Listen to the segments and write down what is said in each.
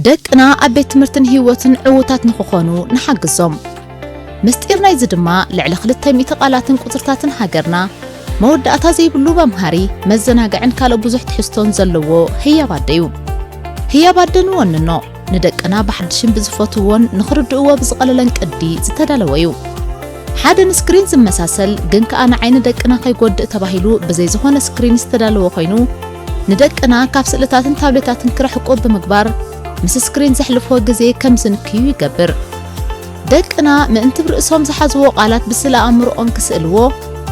ደቅና ኣብ ቤት ትምህርትን ህይወትን ዕዉታት ንኽኾኑ ንሓግዞም። ምስጢር ናይዚ ድማ ልዕሊ ክልተ ሚእቲ ቃላትን ቁጽርታትን ሃገርና መወዳእታ ዘይብሉ መምሃሪ፣ መዘናግዕን ካልእ ብዙሕ ትሕዝቶን ዘለዎ ህያብ ኣደ እዩ። ህያብ ኣደ ንወንኖ፣ ንደቅና ብሓድሽን ብዝፈትውዎን ንኽርድእዎ ብዝቐለለን ቅዲ ዝተዳለወ እዩ። ሓደ ንስክሪን ዝመሳሰል ግን ከኣ ንዓይኒ ደቅና ከይጎድእ ተባሂሉ ብዘይ ዝኾነ ስክሪን ዝተዳለወ ኮይኑ፣ ንደቅና ካብ ስእልታትን ታብሌታትን ክርሕቁ ብምግባር ምስ ስክሪን ዘሕልፍዎ ግዜ ከም ዝንክዩ ይገብር። ደቅና ምእንቲ ብርእሶም ዝሓዝዎ ቃላት ብስእለ ኣእምሮኦም ክስእልዎ፣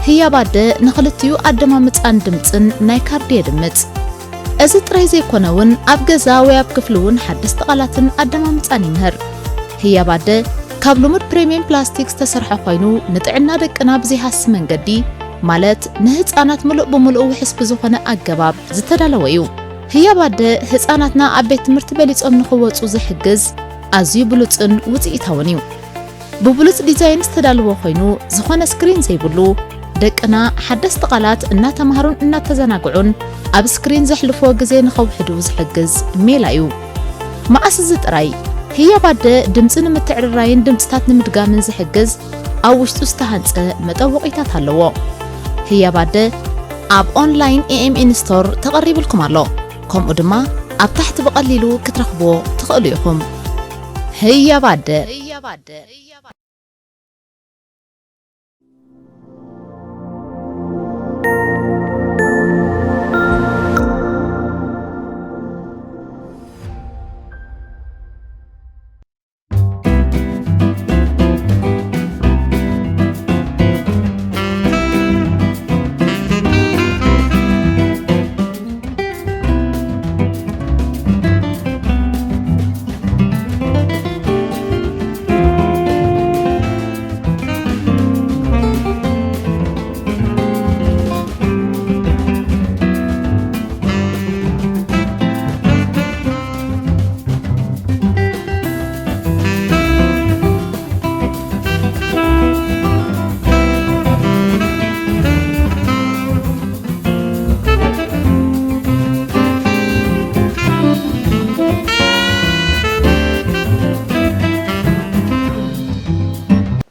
ህያብ ኣደ ንኽልቲኡ ኣደማምጻን ድምጽን ናይ ካርዲ የድምጽ። እዚ ጥራይ ዘይኮነ እውን ኣብ ገዛ ወይ ኣብ ክፍሊ እውን ሓደስቲ ቃላትን ኣደማምጻን ይምህር። ህያብ ኣደ ካብ ልሙድ ፕሪምየም ፕላስቲክ ዝተሰርሐ ኮይኑ ንጥዕና ደቅና ብዘይሃሲ መንገዲ ማለት ንህፃናት ምሉእ ብምሉእ ውሕስ ብዝኾነ ኣገባብ ዝተዳለወ እዩ። ህያብ ኣደ ህፃናትና ኣብ ቤት ትምህርቲ በሊፆም ንኽወፁ ዝሕግዝ ኣዝዩ ብሉፅን ውፅኢታውን እዩ። ብብሉጽ ዲዛይን ዝተዳለወ ኮይኑ፣ ዝኾነ ስክሪን ዘይብሉ፣ ደቅና ሓደስቲ ቃላት እናተማሃሩን እናተዘናግዑን ኣብ ስክሪን ዘሕልፍዎ ግዜ ንኸውሕዱ ዝሕግዝ ሜላ እዩ። መዓስ እዚ ጥራይ፣ ህያብ ኣደ ድምጺ ንምትዕርራይን ድምጽታት ንምድጋምን ዝሕግዝ ኣብ ውሽጡ ዝተሃንጸ መጠወቒታት ኣለዎ። ህያብ ኣደ ኣብ ኦንላይን ኤ ኤም ኤን ስቶር ተቐሪብልኩም ኣሎ። ከምኡ ድማ ኣብ ታሕቲ ብቐሊሉ ክትረኽብዎ ትኽእሉ ኢኹም። ህያብ ኣደ።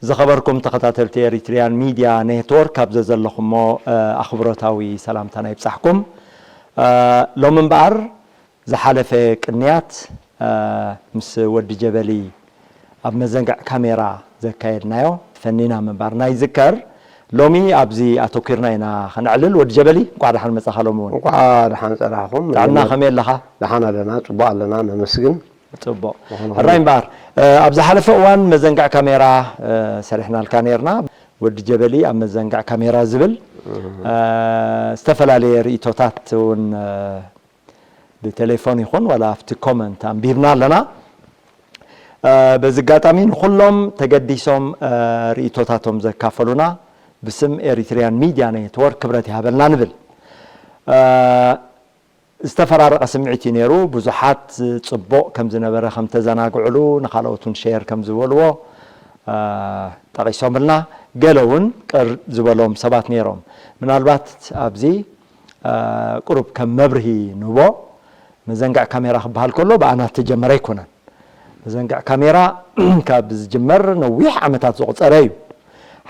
ዝኸበርኩም ተኸታተልቲ ኤሪትሪያን ሚድያ ኔትወርክ፣ ኣብ ዘዘለኹሞ፣ እ፣ ኣኽብሮታዊ ሰላምታና ይብጻሕኩም። እ፣ ሎሚ እምበኣር ዝሓለፈ ቅንያት፣ እ፣ ምስ ወዲ ጀበሊ ኣብ መዘንግዕ ካሜራ ዘካየድናዮ ፈኒና ምንባርና ይዝከር። ሎሚ ኣብዚ ኣተኲርና ኢና ከነዕልል። ወዲ ጀበሊ፣ እንቋዕ ደሓን መጻኻ ሎሚ እውን። እንቋዕ ደሓን ጸናሕኩም። ጥዕና ከመይ ኣለኻ? ደሓን ኣለና፣ ጽቡቕ ኣለና፣ ነመስግን። ጽቡቕ። ደሓን ሕራይ እምበኣር፣ እ፣ ኣብ ዝሓለፈ እዋን መዘንግዕ ካሜራ፣ እ፣ ሰሪሕናልካ ነይርና። ወዲ ጀበሊ ኣብ መዘንግዕ ካሜራ ዝብል፣ እ፣ ዝተፈላለየ ርእይቶታት እውን፣ እ፣ ብቴሌፎን ይኹን ዋላ ኣብቲ ኮመንት ኣንቢብና ኣለና። እ፣ በዚ ኣጋጣሚ ንኹሎም ተገዲሶም፣ እ፣ ርእይቶታቶም ዘካፈሉና ብስም ኤሪትሪያን ሚድያ ኔትወርክ ክብረት ይሃበልና ንብል። እ፣ ዝተፈራረቐ ስምዒት እዩ ነይሩ። ብዙሓት ጽቡቕ ከም ዝነበረ፣ ከም ተዘናግዕሉ፣ ንኻልኦት እውን ሼር ከም ዝበልዎ፣ እ፣ ጠቒሶምልና። ገለ እውን ቅር ዝበሎም ሰባት ነይሮም። ምናልባት ኣብዚ፣ እ፣ ቁሩብ ከም መብርሂ ንህቦ፣ መዘንግዕ ካሜራ ክበሃል ከሎ ብኣና እተጀመረ ኣይኮነን። መዘንግዕ ካሜራ ካብ ዝጅመር ነዊሕ ዓመታት ዘቑጸረ እዩ።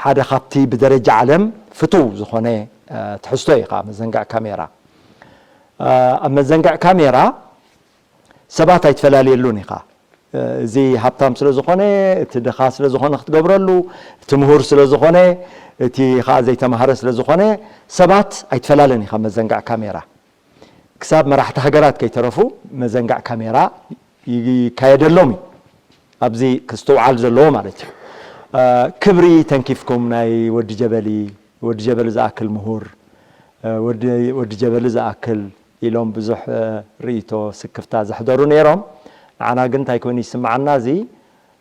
ሓደ ካብቲ ብደረጃ ዓለም ፍቱው ዝኾነ፣ እ፣ ትሕዝቶ እዩ ኸዓ መዘንግዕ ካሜራ። እ፣ ኣብ መዘንግዕ ካሜራ ሰባት ኣይትፈላለየሉን ኢኻ። እ፣ እዚ ሃብታም ስለ ዝኾነ፣ እቲ ድኻ ስለ ዝኾነ ክትገብረሉ፣ እቲ ምሁር ስለ ዝኾነ፣ እቲ ኸዓ ዘይተማሃረ ስለ ዝኾነ፣ ሰባት ኣይትፈላለን ኢኻ መዘንግዕ ካሜራ። ክሳብ መራሕቲ ሃገራት ከይተረፉ መዘንግዕ ካሜራ ይካየደሎም እዩ። ኣብዚ ክስትውዓል ዘለዎ ማለት እዩ። እ፣ ክብሪ ተንኪፍኩም ናይ ወዲ ጀበሊ፣ ወዲ ጀበሊ ዝኣክል ምሁር፣ እ፣ ወዲ፣ ወዲ ጀበሊ ዝኣክል ኢሎም ብዙሕ፣ እ፣ ርእይቶ ስክፍታ ዘሕደሩ ነይሮም። ንዓና ግን እንታይ ኮይኑ ይስምዓና? እዚ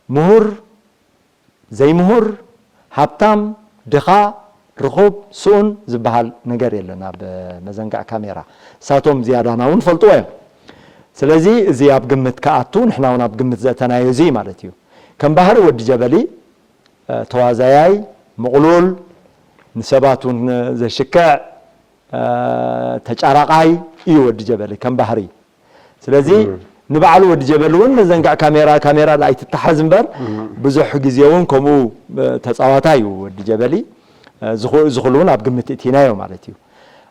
ምሁር ዘይምሁር፣ ሃብታም፣ ድኻ፣ ርኹብ፣ ስኡን ዝበሃል ነገር የለን ኣብ መዘንግዕ ካሜራ። እሳቶም ዝያዳና እውን ፈልጥዎ እዮም። ስለዚ እዚ ኣብ ግምት ክኣቱ፣ ንሕና እውን ኣብ ግምት ዘእተናዮ እዚ ማለት እዩ። ከም ባህሪ ወዲ ጀበሊ፣ እ፣ ተዋዛያይ፣ ምቕሉል፣ ንሰባት እውን ዘሽክዕ፣ እ፣ ተጫራቓይ እዩ ወዲ ጀበሊ ከም ባህሪ። ስለዚ እም። ንባዕሉ ወዲ ጀበሊ እውን መዘንግዕ ካሜራ፣ ካሜራ ኣይትተሓዝ እምበር፣ ብዙሕ ግዜ እውን ከምኡ፣ እ፣ ተጻዋታይ እዩ ወዲ ጀበሊ። እ፣ ዝኹ-፣ ዝኹሉ እውን ኣብ ግምት እቲናዮ ማለት እዩ።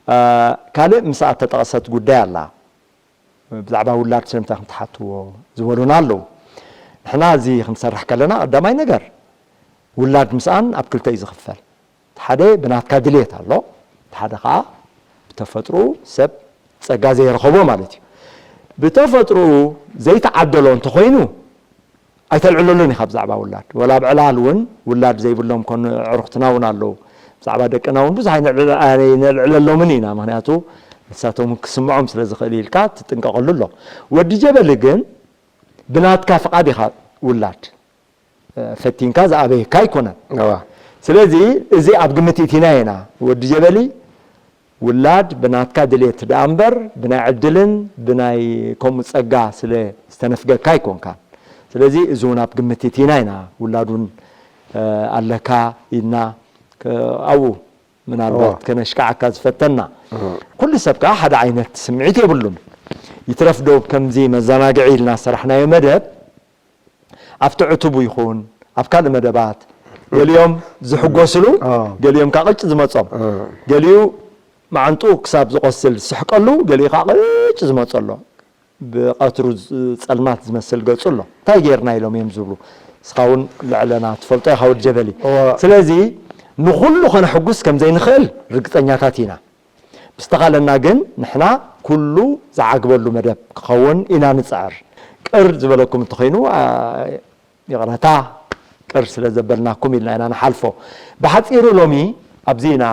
እ፣ ካልእ ምስኣ እተጠቕሰት ጉዳይ ኣላ። ብዛዕባ ውላድ ስለምንታይ ከም ትሓትዎ ዝበሉና ኣለዉ። ንሕና እዚ ክንሰርሕ ከለና ቀዳማይ ነገር ውላድ ምስኣን ኣብ ክልተ እዩ ዝኽፈል። ሓደ ብናትካ ድልየት ኣሎ፣ ሓደ ኸዓ ብተፈጥሮ ሰብ ጸጋ ዘይረኸቦ ማለት እዩ። ብተፈጥሮ ዘይተዓደሎ እንተኾይኑ ኣይተልዕለሉን ኢኻ ብዛዕባ ውላድ። ወላ ኣብ ዕላል እውን ውላድ ዘይብሎም ኮን ኣዕሩኽትና እውን ኣለዉ። ብዛዕባ ደቅና እውን ብዙሕ ኣይነልዕለ-፣ ኣይነልዕለሎምን ኢና። ምኽንያቱ ንሳቶም እውን ክስምዖም ስለ ዝኽእል ኢልካ ትጥንቀቐሉ ኣሎ። ወዲ ጀበሊ ግን ብናትካ ፍቓድ ኢኻ ውላድ፣ እ፣ ፈቲንካ ዝኣበየካ ኣይኮነን። እዋ። ስለዚ እዚ ኣብ ግምት እቲና ኢና። ወዲ ጀበሊ ውላድ ብናትካ ድሌት ደኣ እምበር ብናይ ዕድልን ብናይ ከምኡ ጸጋ ስለ ዝተነፍገካ ኣይኮንካን። ስለዚ እዚ እውን ኣብ ግምት እቲና ኢና። ውላድ እውን፣ እ፣ ኣለካ ኢልና፣ ከ-፣ ኣብኡ ምናልባት እዋ። ከነሽካዓካ ዝፈተና። እዋ። ኩሉ ሰብ ከኣ ሓደ ዓይነት ስምዒት የብሉን። ይትረፍ ዶ ከምዚ መዘናግዒ ኢልና ዝሰራሕናዮ መደብ ኣብቲ ዕቱቡ ይኹን ኣብ ካልእ መደባት ገሊኦም ዝሕጎስሉ፣ አ። ገሊኦም ከኣ ቅጭ ዝመጾም። አ። ገሊኡ መዓንጥኡ ክሳብ ዝቆስል ዝስሕቀሉ፣ ገሊኡ ከኣ ቅጭ ዝመጸሎ። ብቐትሩ ዝ-፣ ጸልማት ዝመስል ገጹ ኣሎ። እንታይ ጌርና ኢሎም እዮም ዝብሉ። ንስኻ እውን ልዕለና ትፈልጦ ኢኻ ወዲ ጀበሊ። እዋ። ስለዚ ንኹሉ ከነሕጉስ ከም ዘይንኽእል ርግጸኛታት ኢና። ብዝተኻለና ግን ንሕና ኩሉ ዝዓግበሉ መደብ ክኸውን ኢና ንጽዕር። ቅር ዝበለኩም እንተኾይኑ፣ ኣ፣ ይቕረታ፣ ቅር ስለ ዘበልናኩም ኢልና ኢና ንሓልፎ። ብሓጺሩ ሎሚ ኣብዚ ኢና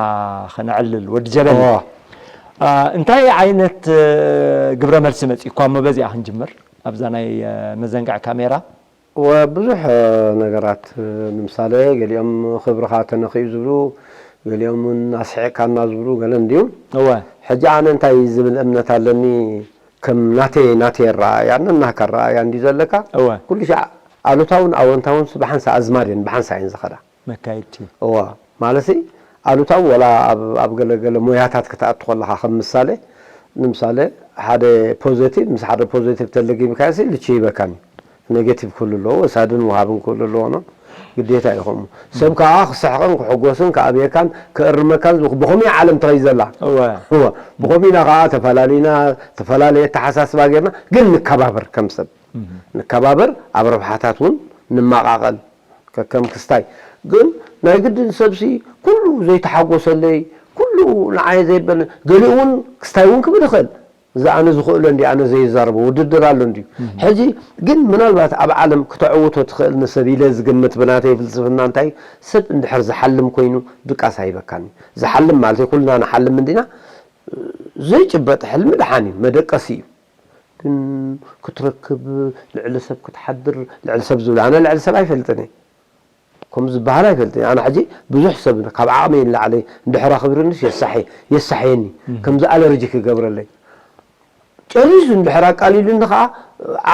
ኸነዕልል። ወዲ ጀበሊ፣ እዋ። ኣ፣ እንታይ ዓይነት፣ እ፣ ግብረ መልሲ መጺእኳ እሞ በዚኣ ክንጅምር? ኣብዛ ናይ፣ እ፣ መዘንግዕ ካሜራ። እወ፣ ብዙሕ፣ እ፣ ነገራት፣ እ፣ ንምሳሌ ገሊኦም ክብርኻ ተነኺኡ ዝብሉ፣ ገሊኦም እውን ኣስሒቕካና ዝብሉ፣ ገለ እንድዩ። እወ። ሕጂ ኣነ እንታይ ዝብል እምነት ኣለኒ፣ ከም ናተይ፣ ናተይ ኣረኣእያ፣ ነናህካ ኣረኣእያ እንድዩ ዘለካ፣ እወ። ኩሉ ሻዕ ኣሉታውን ኣወንታውን ስ-፣ ብሓንሳ ኣዝማድ እየን፣ ብሓንሳ እየን ዝኸዳ። መካይድቲ። እዋ፣ ማለትሲ ኣሉታዊ ወላ ኣብ፣ ኣብ ገለ ገለ ሞያታት ክትኣቱ ከለኻ፣ ከም ምሳሌ፣ ንምሳሌ፣ ሓደ ፖዘቲቭ ምስ ሓደ ፖዘቲቭ ተለጊምካዮሲ ልችይበካን እዩ። ኔጌቲቭ ክህሉ ኣለዎ፣ ወሳድን ወሃብን ክህሉ ኣለዎ፣ ኖ? ግዴታ እዩ ከምኡ። ሰብ ከኣ ክስሕቕን ክሕጎስን ክኣብየካን ክእርመካን ዝኽ-፣ ብኸመይ ዓለም ትኸይድ ዘላ? እወ። እወ፣ ብኸመይ ኢና ከኣ ተፈላለዩና፣ ተፈላለየ ኣተሓሳስባ ጌርና፣ ግን ንከባበር ከም ሰብ። እህ። ንከባበር፣ ኣብ ረብሓታት እውን ንመቓቐል። ከከም ክስታይ። ግን ናይ ግድን ሰብሲ ኩሉ ዘይተሓጎሰለይ፣ ኩሉ ንዓየ ዘይበል፣ ገሊኡ እውን ክስታይ እውን ክብል ይኽእል። እዚ ኣነ ዝኽእሎ እንዲ ኣነ ዘይዛረቦ ውድድር ኣሎ እንድዩ። እህ። ሕጂ ግን ምናልባት ኣብ ዓለም ክተዕውቶ ትኽእል ንሰብ ኢለ ዝግምት ብናተይ ፍልስፍና እንታይ፣ ሰብ እንድሕር ዝሓልም ኮይኑ ድቃስ ኣይበካን እዩ። ዝሓልም ማለት ኩልና ንሓልም እንዲና፣ ዘይጭበጥ ሕልሚ ደሓን እዩ፣ መደቀሲ እዩ። ግን ክትረክብ፣ ልዕሊ ሰብ ክትሓድር፣ ልዕሊ ሰብ ዝብል፣ ኣነ ልዕሊ ሰብ ኣይፈልጥን እየ። ከምኡ ዝበሃል ኣይፈልጥን እየ። ኣነ ሕጂ ብዙሕ ሰብ ካብ ዓቕመይ ንላዕሊ እንድሕር ኣኽቢሩንስ የሳሒ-፣ የሳሕየኒ። እም። ከምዚ ኣለርጂ ክገብረለይ። ጨሪሱ እንድሕር ኣቃሊሉኒ ኸዓ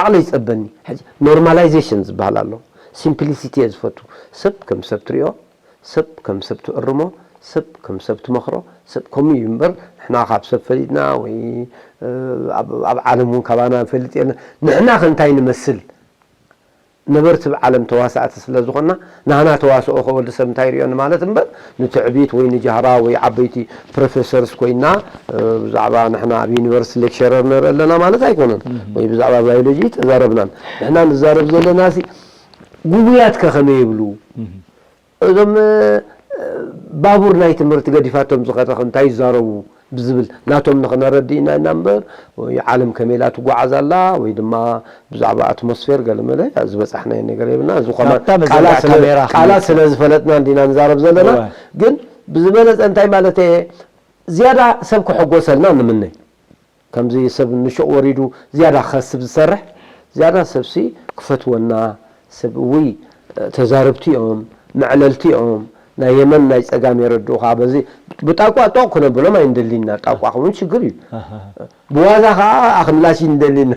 ዓቕለይ ይጸበኒ። ሕጂ ኖርማላይዜሽን ዝበሃል ኣሎ። ሲምፕሊሲቲ እየ ዝፈቱ። ሰብ ከም ሰብ ትሪኦ፣ ሰብ ከም ሰብ ትእርሞ፣ ሰብ ከም ሰብ ትመኽሮ፣ ሰብ ከምኡ እዩ እምበር፣ ንሕና ካብ ሰብ ፈሊጥና ወይ፣ እ፣ ኣብ፣ ኣብ ዓለም እውን ካባና ንፈልጥ የለን። ንሕና ከ እንታይ ንመስል? ነበርቲ ብዓለም ተዋሳእቲ ስለ ዝኾንና፣ ናህና ተዋስኦ ከ ወዲ ሰብ እንታይ ይርእዮ ንማለት እምበር፣ ንትዕቢት ወይ ንጃህራ ወይ ዓበይቲ ፕሮፌሰርስ ኮይና፣ እ፣ ብዛዕባ ንሕና ኣብ ዩኒቨርሲቲ ሌክቸረር ንርኢ ኣለና ማለት ኣይኮነን። እህ። ወይ ብዛዕባ ባዮሎጂ ተዛረብናን። ንሕና ንዛረብ ዘለናሲ፣ ጉጉያት ከ ከመይ ይብሉ? እህ። እዞም፣ እ፣ ባቡር ናይ ትምህርቲ ገዲፋቶም ዝኸደ ከ እንታይ ይዛረቡ ብዝብል ናቶም ንኽነረድእ ኢና ኢና እምበር፣ ወይ ዓለም ከመይ ኢላ ትጓዓዝ ኣላ፣ ወይ ድማ ብዛዕባ ኣትሞስፌር ገለመለ ዝበጻሕናዮ ነገር የብልና። እዚ ኸማ ናብታ መዘንግዕ ቃላት ስለ፣ ካሜራ ቃላት ክንመጽእ። ስለ ዝፈለጥና እንዲና ንዛረብ ዘለና። እወ። ግን ብዝበለጸ እንታይ ማለት እየ፣ ዝያዳ ሰብ ክሕጎሰልና ንምነ። ከምዚ ሰብ ንሹቕ ወሪዱ ዝያዳ ክኸስብ ዝሰርሕ፣ ዝያዳ ሰብሲ ክፈትወና፣ ሰብ እውይ፣ ተዛረብቲ እዮም፣ መዕለልቲ እዮም፣ ናይ የመን ናይ ጸጋም የረድኡኻ፣ በዚ ብጣቋ ጦቕ ክነብሎም ኣይንደሊና፣ ጣቋ ክውን ሽግር እዩ። ኣሃ። ብዋዛ ኸዓ ኣኽምላሲ ንደሊና።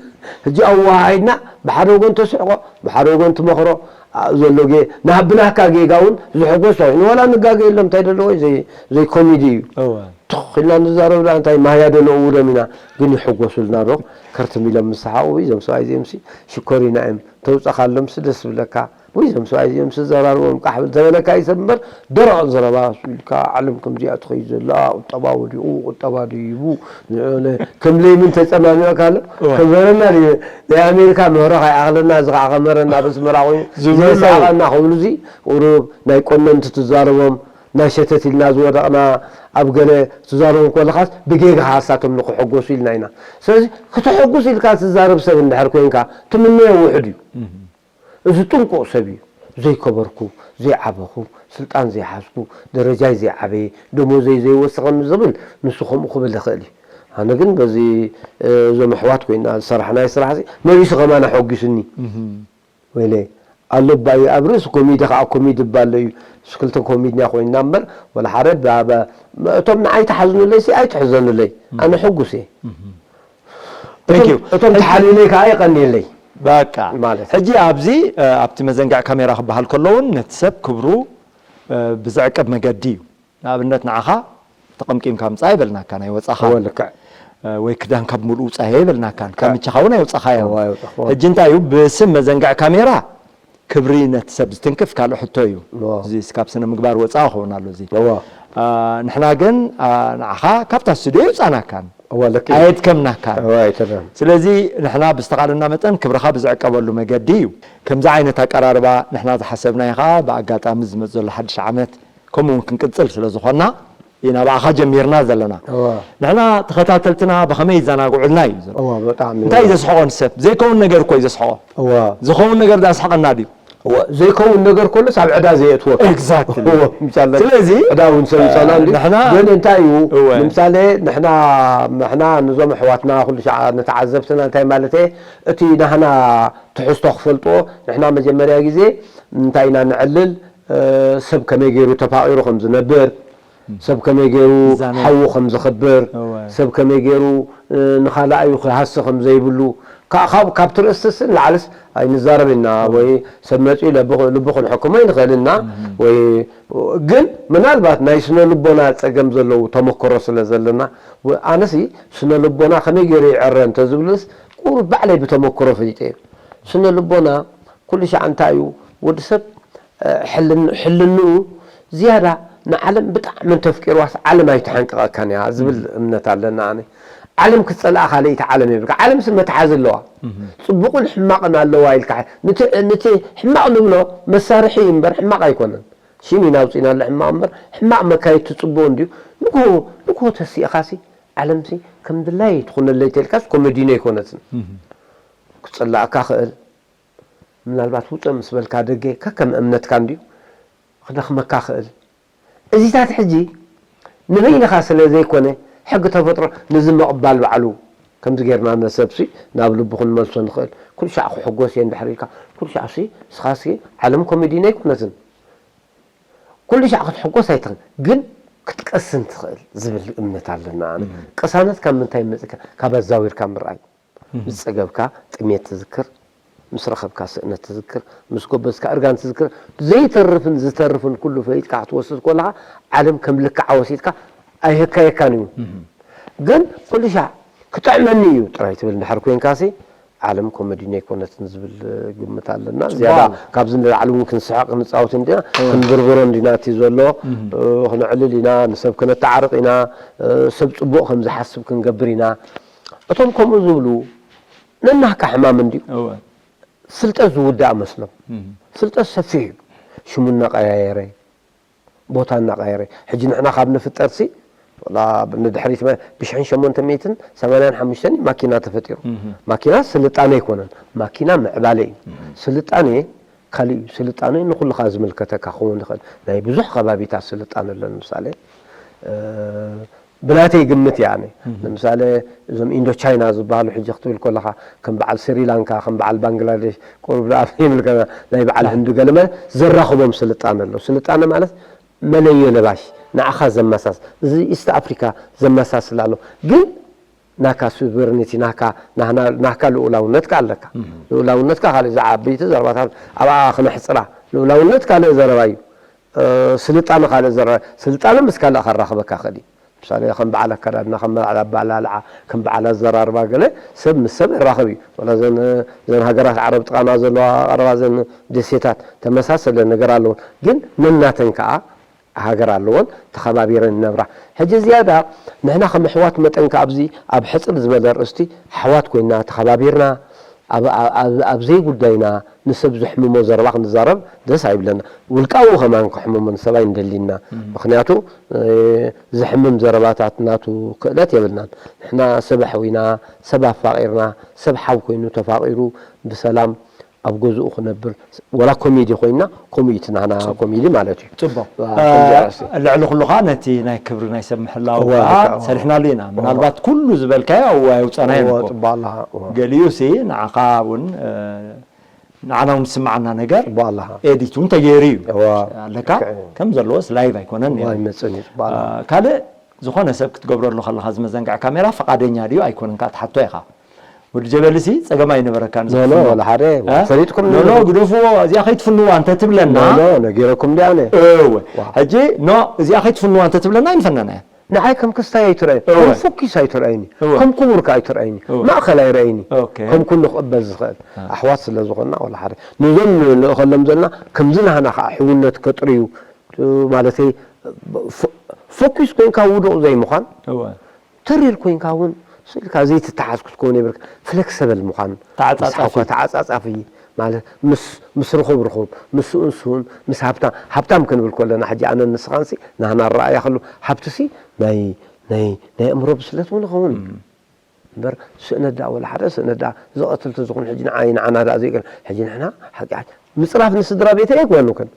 ሕጂ ኣወሃሂድና ብሓደ ወገን ተስሕቆ፣ ብሓደ ወገን ትመኽሮ፣ ኣ፣ ዘሎ ጌ-፣ ናብናካ ጌጋ እውን ዝሕጎስ ኮይኑ፣ ዋላ ንጋገ የሎም፣ እንታይ ደለዎ፣ ዘይ-፣ ዘይ ኮሚዲ እዩ። እወ። ትኽ ኢልና ንዛረብ ደኣ እንታይ ማህያ ዶ ነእውዶም ኢና? ግን ይሕጎሱልና ዶ? ከርትም ኢሎም ምስ ሰሓቑ፣ "ውይ፣ እዞም ሰብኣይ እዚኦምሲ ሽኮሪና እዮም፣ ተውፀኻሎምሲ ደስ ዝብለካ። ውይ፣ እዞም ሰብኣይ እዚኦምሲ ዘራርቦም ቃሕ ብል" ተበለካ ይሰብ እምበር፣ ደረቕ ዘረባ ኢልካ፣ ዓለም ከምዚኣ ትኸይድ ዘላ፣ ቁጠባ ወዲቑ፣ ቁጠባ ደይቡ፣ ንዕነ ከም ለይምን ተፀማሚቕካ ኣሎ። እወ። ከም ዘረና ድዩ? ናይ ኣሜሪካ ምህሮ ከይኣኽለና፣ እዚ ከዓ ከመረና ኣብ ኣስመራ ኮይኑ ዝብሉ ኣለዉ። ዘይሰሓቐና ክብሉ፣ እዚ ቁሩብ ናይ ቆነንቲ ትዛረቦም፣ ናይ ሸተት ኢልና ዝወደቕና፣ ኣብ ገለ ትዛረቡ ከለኻስ ብጌጋኻ ንሳቶም ንክሕጎሱ ኢልና ኢና። ስለዚ ክተሐጉስ ኢልካ ትዛረብ ሰብ እንድሕር ኮይንካ ትምነዮ ውሑድ እዩ። እዚ ጥንቁቕ ሰብ እዩ። ዘይከበርኩ፣ ዘይዓበኹ፣ ስልጣን ዘይሓዝኩ፣ ደረጃይ ዘይዓበየ፣ ደሞዘይ ዘይወሰኸኒ ዝብል ንሱ ከምኡ ክብል ይኽእል እዩ። ኣነ ግን በዚ፣ እ፣ እዞም ኣሕዋት ኮይና ዝሰራሕናዮ ስራሕ እዚ መሊሱ ከማን ኣሐጒሱኒ። ወይለይ፣ ኣሎ እባ እዩ፣ ኣብ ርእሲ ኮሚደ ከዓ ኮሚድ እባ ኣሎ እዩ። ምስ ክልተ ኮሚድና ኮይንና እምበር፣ ወላ ሓደ ብ-፣ ብ-፣ እቶም ንዓይ ተሓዝኑለይ ሲ ኣይትሕዘኑለይ። ኣነ ሕጉስ እየ። Thank you። እቶም፣ እቶም ተሓልዩለይ ከዓ የቐንየለይ። በቃ። ማለት። ሕጂ ኣብዚ፣ እ፣ ኣብቲ መዘንግዕ ካሜራ ክበሃል ከሎ እውን ነቲ ሰብ ክብሩ፣ እ፣ ብዝዕቅብ መገዲ እዩ። ንኣብነት ንዓኻ ተቐምቂምካ ምጻእ ኣይበልናካን፣ ኣይወጻኻን። እወ፣ ልክዕ። እ፣ ወይ ክዳንካ ብምሉኡ ውጻእ ኣይበልናካን። ልክዕ። ካብ ምቻኻ እውን ኣይወጻኻዮን። እወ፣ ኣይወጻኹን። ሕጂ እንታይ እዩ፣ ብስም መዘንግዕ ካሜራ ክብሪ ነቲ ሰብ ዝትንክፍ ካልእ ሕቶ እዩ። እወ። እዚ እስካብ ስነ ምግባር ወጻኢ ክኸውን ኣሎ እዚ። እወ። አ፣ ንሕና ግን፣ አ፣ ንዓኻ ካብታ ስቱድዮ ኣይውጻእናካን። እወ፣ ልክዕ እዩ። ኣየድከምናካን። እወ፣ ኣይተደም። ስለዚ ንሕና ብዝተኻለና መጠን ክብርኻ ብዝዕቀበሉ መገዲ እዩ። ከምዚ ዓይነት ኣቀራርባ ንሕና ዝሓሰብናዮ ኸኣ ብኣጋጣሚ ዝመጽእ ዘሎ ሓድሽ ዓመት ከምኡ እውን ክንቅጽል ስለ ዝኾንና ኢና ብኣኻ ጀሚርና ዘለና። እወ። ንሕና ተኸታተልትና ብኸመይ ይዘናግዑልና እዩ ዘሎ። እወ፣ ብጣዕሚ። እንታይ እዩ ዘስሕቖ ንሰብ? ዘይከውን ነገር እኮ እዩ ዘስሕቖ። እወ። ዝኸውን ነገር ዳስሕቐና ድዩ? እወ፣ ዘይከውን ነገር ከሎስ ኣብ ዕዳ ዘየእትወካ። Exactly። እወ፣ ምሳሌ ስለዚ፣ ዕዳ እውን ሰብ ይጸልኣ እንድዩ። ንሕና ግን እንታይ እዩ? እወ። ንምሳሌ ንሕና፣ ንሕና ነዞም ኣሕዋትና ኩሉ ሻዕ ንተዓዘብትና እንታይ ማለት እየ? እቲ ናህና ትሕዝቶ ክፈልጥዎ ንሕና መጀመርያ ግዜ እንታይ ኢና ነዕልል? እ፣ ሰብ ከመይ ገይሩ ተፋቒሩ ከም ዝነብር፣ ሰብ ከመይ ገይሩ ይዛነ። ሓዉ ከም ዘኽብር፣ እወ። ሰብ ከመይ ገይሩ፣ እ፣ ንኻልኣዩ ክሃሲ ከም ዘይብሉ፣ ካ-፣ ካብ፣ ካብቲ ርእስስ ንላዕልስ ኣይንዛረብ ኢና፣ እወ። ወይ ሰብ መጺኡ ለብ-፣ ልቡ ክንሕክሞ ኣይንኽእል ኢና፣ እም። ወይ ግን ምናልባት ናይ ስነ ልቦና ጸገም ዘለዉ ተመክሮ ስለ ዘለና፣ ወ-፣ ኣነሲ ስነ ልቦና ከመይ ገይሩ ይዕረ እንተዝብልስ ቁሩብ ባዕለይ ብተመክሮ ፈሊጠ እየ። ስነ ልቦና ኩሉ ሻዕ እንታይ እዩ? ወዲ ሰብ፣ እ፣ ሕልን-፣ ሕልንኡ ዝያዳ ንዓለም ብጣዕሚ እንተፍቂርዋስ ዓለም ኣይትሓንቅቐካን እያ ዝብል እምነት ኣለና። ኣነ ዓለም ክትጸልኣ ካልኣይቲ ዓለም የብልካ። ዓለምሲ መትሓዚ ኣለዋ። ጽቡቕን ሕማቕን ኣለዋ ኢልካ፣ ንቲ፣ ንቲ ሕማቕ ንብሎ መሳርሒ እዩ እምበር ሕማቕ ኣይኮነን። ሽም ኢና ኣውጺእናሉ ሕማቕ እምበር፣ ሕማቕ መካየዲ ትጽብኦ እንድዩ። ንግሆ፣ ንግሆ ተሲእኻሲ ዓለምሲ ከም ድላይ ትኹነለይ ተልካስ ኮመዲኖ ኣይኮነትን። ክትጸላእካ ክእል። ምናልባት ውጸእ ምስ በልካ ደገ ከከም እምነትካ እንድዩ ክደኽመካ ክእል። እዚታት ሕጂ ንበይንኻ ስለ ዘይኮነ፣ ሕጊ ተፈጥሮ ነዚ ምቕባል ባዕሉ ከምዚ ጌርና ነሰብሲ ናብ ልቡ ክንመልሶ ንኽእል። ኩሉ ሻዕ ክሕጎስ እየ እንድሕር ኢልካ፣ ኩሉ ሻዕሲ ንስኻሲ ዓለም ኮሜዲን ኣይኮነትን። ኩሉ ሻዕ ክትሕጎስ ኣይትኽእል፣ ግን ክትቀስን ትኽእል ዝብል እምነት ኣለና። ኣነ እም። ቅሳነት ካብ ምንታይ ይመጽእ? ካብ ኣዛዊርካ ምርኣይ። እም። ምስ ጸገብካ ጥሜት ትዝክር፣ ምስ ረኸብካ ስእነት ትዝክር፣ ምስ ጎበዝካ እርጋን ትዝክር። ዘይተርፍን ዝተርፍን ኩሉ ፈሊጥካ ክትወስድ ከለኻ፣ ዓለም ከም ልክዓ ወሲድካ ኣይህካየካን እዩ። እም። ግን ኩሉ ሻዕ ክጥዕመኒ እዩ ጥራይ ትብል እንድሕር ኮይንካሲ፣ ዓለም ኮመዲን ኣይኮነትን ዝብል ግምት ኣለና። ጽቡቕ። ዝያዳ ካብዚ ንላዕሊ እውን ክንስሕቕ ክንጻወት እንዲና፣ እወ። ክንብርብሮ እንዲና እቲ ዘሎ፣ እም። እ፣ ክነዕልል ኢና፣ ንሰብ ክነተዓርቕ ኢና፣ እ፣ ሰብ ጽቡቕ ከም ዝሓስብ ክንገብር ኢና። እቶም ከምኡ ዝብሉ ነናህካ ሕማም እንድዩ። እወ። ፍልጠት ዝውዳእ መስሎም። እም። ፍልጠት ሰፊሕ እዩ። ሽሙ እናቐያየረ፣ ቦታ እናቐየረ። ሕጂ ንሕና ካብ ንፍጠርሲ፣ ወላ ንድሕሪት መ-፣ ብሽሕን ሸሞንተ ሚእትን ሰማንያን ሓሙሽተን እዩ ማኪና ተፈጢሩ። እም። ማኪና ስልጣነ ኣይኮነን። ማኪና ምዕባለ እዩ። እም። ስልጣነ ካልእ እዩ። ስልጣነ ንኹልኻ ዝምልከተካ ክኸውን ይኽእል። ናይ ብዙሕ ከባቢታት ስልጣነ ኣሎ። ንምሳሌ፣ እ፣ ብናተይ ግምት እያ ኣነ። እም። ንምሳሌ፣ እዞም ኢንዶ ቻይና ዝበሃሉ ሕጂ ክትብል ከለኻ፣ ከም በዓል ስሪላንካ፣ ከም በዓል ባንግላዴሽ፣ ቁሩብ ደኣ ይምልከና፣ ናይ በዓል ኣህ። ህንዲ ገለመ ዘራኽቦም ስልጣነ ኣሎ። ስልጣነ ማለት መለዮ ለባሽ፣ ንዓኻ ዘመሳስ-፣ እዚ ኢስት ኣፍሪካ ዘመሳስል ኣሎ። ግን ናካ ሱቨርኒቲ፣ ናካ፣ ናህና-፣ ናካ ልኡላውነትካ ኣለካ። እም። ልኡላውነትካ ካልእ፣ እዛ ዓበይቲ ዘረባታት ኣብኣ ክነሕጽራ። ልኡላውነት ካልእ ዘረባ እዩ። እ፣ ስልጣነ ካልእ ዘረባ። ስልጣነ ምስ ካልእ ከራኽበካ ክእል እዩ። ምሳሌ ከም በዓል ኣከዳድና፣ ከም በዓል ኣበላልዓ፣ ከም በዓል ኣዘራርባ ገለ ሰብ ምስ ሰብ የራኽብ እዩ። ወላ እዘን እዘን ሃገራት ዓረብ ጥቓና ዘለዋ ቀረባ እዘን ደሴታት ተመሳሰለ ነገር ኣለወን። ግን ነናተን ከኣ ሃገር ኣለወን፣ ተኸባቢረን ይነብራ። ሕጂ ዝያዳ ንሕና ከም ኣሕዋት መጠን ከኣ ኣብዚ ኣብ ሕጽር ዝበለ ኣርእስቲ ኣሕዋት ኮይና ተኸባቢርና ኣብ ኣብ ኣብ ዘይጉዳይና ንሰብ ዘሕምሞ ዘረባ ክንዛረብ ደስ ኣይብለና። ውልቃዊ ከማን ከሕምሞ ንሰብ ኣይንደሊና። ምኽንያቱ ዘሕምም ዘረባታት ናቱ ክእለት የብልናን። ንሕና ሰብ ኣሕዊና፣ ሰብ ኣፋቒርና፣ ሰብ ሓው ኮይኑ ተፋቒሩ ብሰላም ኣብ ገዝኡ ክነብር፣ ወላ ኮሜዲ ኮይና ከምኡ እዩ እቲ ናህና ኮሜዲ ማለት እዩ። ጽቡቕ። ልዕሊ ኩሉ ከዓ ነቲ ናይ ክብሪ ናይ ሰብ ምሕላው ከዓ ሰሪሕናሉ ኢና። ምናልባት ኩሉ ዝበልካዮ ኣብኡ ኣየውፀናዮ። ገሊኡ ሲ ንዓኻ እውን ንዓና እውን ዝስማዓና ነገር ኤዲት እውን ተገይሩ እዩ ኣለካ። ከም ዘለዎስ ላይቭ ኣይኮነን። ካልእ ዝኾነ ሰብ ክትገብረሉ ከለካ ዝመዘንጋዕ ካሜራ ፈቃደኛ ድዩ ኣይኮነን ከዓ ትሓቶ ኢካ። ወዲ ጀበሊ ሲ ጸገም ኣይነበረካን። ኖ ኖ ወላ ሓደ ፈሊጥኩም ኖ ኖ ግደፍዎ። እዚኣ ከይትፍንዋ እንተትብለና ኖ ኖ ነጊረኩም ዲ ኣነ እወ ሕጂ ኖ እዚኣ ከይትፍንዋ እንተትብለና ኣይንፈነናያ። ንዓይ ከም ክስታይ ኣይትረኣይኒ፣ ከም ፎኪስ ኣይትረኣይኒ፣ ከም ክቡርካ ኣይትረኣይኒ፣ ማእኸል ኣይረኣይኒ። ከም ኩሉ ክቕበል ዝኽእል ኣሕዋት ስለ ዝኾንና ወላ ሓደ ነዞም ንልእኸሎም ዘለና ከምዚ ናህና ከዓ ሕውነት ከጥርዩ ማለተይ ፎኪስ ኮይንካ ውዱቕ ዘይምዃን ተሪር ኮይንካ እውን ስኢልካ ዘይትተሓዝ ክትከውን የብልካ። ፍለክሰብል ምዃን ተዓጻጻፊ ማለት ምስ ርኹብ ርኹብ ምስኡ ንስውን ምስ ሃብታም ሃብታም ክንብል ከለና ሕጂ ኣነን ንስኻንሲ ናህና ኣረኣእያ ከሉ ሃብትሲ ናይ ናይ ናይ ኣእምሮ ብስለት እውን ይኸውን እምበር ስእነት ደኣ ወላ ሓደ ስእነት ደኣ ዝቐትል ተዝኾን ሕጂ ንዓይ ንዓና ደኣ ዘይቀል ሕጂ ንሕና ሓቂ ምፅራፍ ንስድራ ቤተይ ኣይኮንኩን።